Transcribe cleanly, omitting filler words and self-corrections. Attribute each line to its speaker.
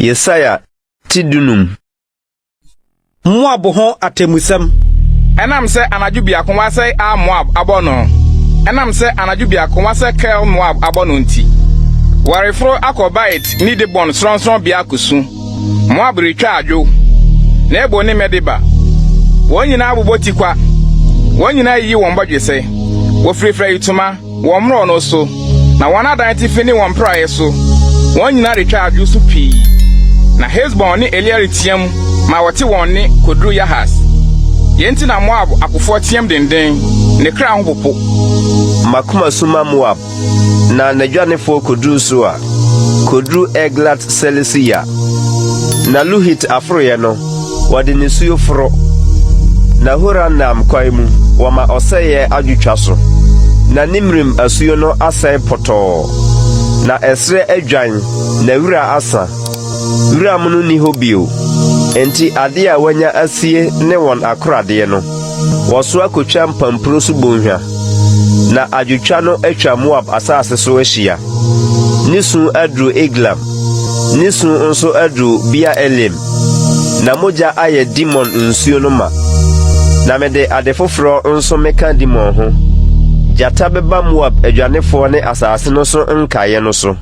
Speaker 1: Yesaia ti dunum.
Speaker 2: Moab ho atemmusɛm.
Speaker 3: Ɛnam sɛ anadwo biako wɔasɛe Ar Moab abɔ no, ɛnam sɛ anadwo biako wɔasɛe Kir Moab abɔ no nti, wɔreforo akɔ Bait ne Dibon sorɔnsorɔnbea akosu. Moab retwa adwo, Nebo ne Medeba. Wɔn nyinaa bobɔ tikwa, wɔn nyinaa yiyi wɔn bɔdwesɛ, wofirafira ayitoma. Wɔn mmorɔno so, na wɔn adan atifi ne wɔn mpraeɛ so, wɔn nyinaa retwa adwo so pii. Na Hesbon ne Eleale teɛm ma wɔte wɔn nne kɔduru Yahas. Yei nti na Moab akofoɔ teɛm denden, ne kra ho popo.
Speaker 1: M'akoma su ma Moab, na n'adwanefoɔ kɔduru Soar, kɔduru Eglat-Selisiya. Na Luhit aforoeɛ no, Wɔde nisuo foro, na Horonaim kwan mu wɔma ɔsɛeɛ adwotwa so. Na Nimrim asuo no asɛe pɔtɔɔ, na ɛserɛ adwan, na wira asa. Wiram no nni hɔ bio, enti adeɛ a wɔanya asie ne wɔn akoradeɛ no, wɔsoa kɔtwa mpampuro so bɔnhwa. Na adwotwa no atwa Moab asase so ahyia. Ne su aduru Eglaim, ne su nso aduru Beer-Elim. Na mogya ayɛ Dimon nsuo no ma. Na mede ade foforɔ nso meka Dimon ho. Gyata bɛba Moab adwanefoɔ ne asase no so nkaeɛ no so.